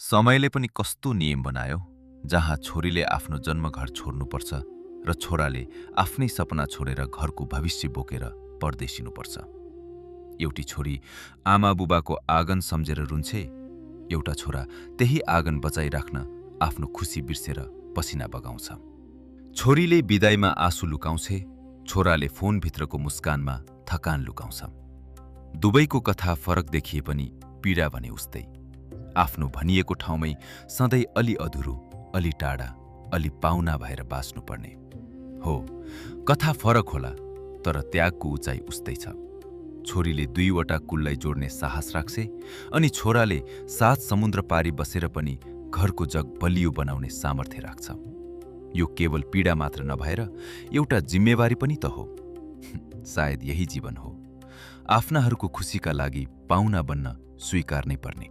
समयले पनि कस्तो नियम बनायो जहाँ छोरीले आफ्नो जन्मघर छोड्नुपर्छ र छोराले आफ्नै सपना छोडेर घरको भविष्य बोकेर परदेशिनुपर्छ। एउटी छोरी आमा बुबाको आँगन सम्झेर रुन्छे, एउटा छोरा त्यही आँगन बचाइराख्न आफ्नो खुसी बिर्सेर पसिना बगाउँछ। छोरीले बिदाईमा आँसु लुकाउँछे, छोराले फोनभित्रको मुस्कानमा थकान लुकाउँछ। दुवैको कथा फरक देखिए पनि पीडा भने उस्तै। आफ्नो भनिएको ठाउँमै सधैँ अलि अधुरो, अलि टाढा, अलि पाहुना भएर बाँच्नुपर्ने हो। कथा फरक होला तर त्यागको उचाइ उस्तै छ। छोरीले 2वटा कुललाई जोड्ने साहस राख्छे अनि छोराले 7 समुद्र पारी बसेर पनि घरको जग बलियो बनाउने सामर्थ्य राख्छ। यो केवल पीडा मात्र नभएर एउटा जिम्मेवारी पनि त हो। सायद यही जीवन हो, आफ्नाहरूको खुसीका लागि पाहुना बन्न स्वीकार नै पर्ने।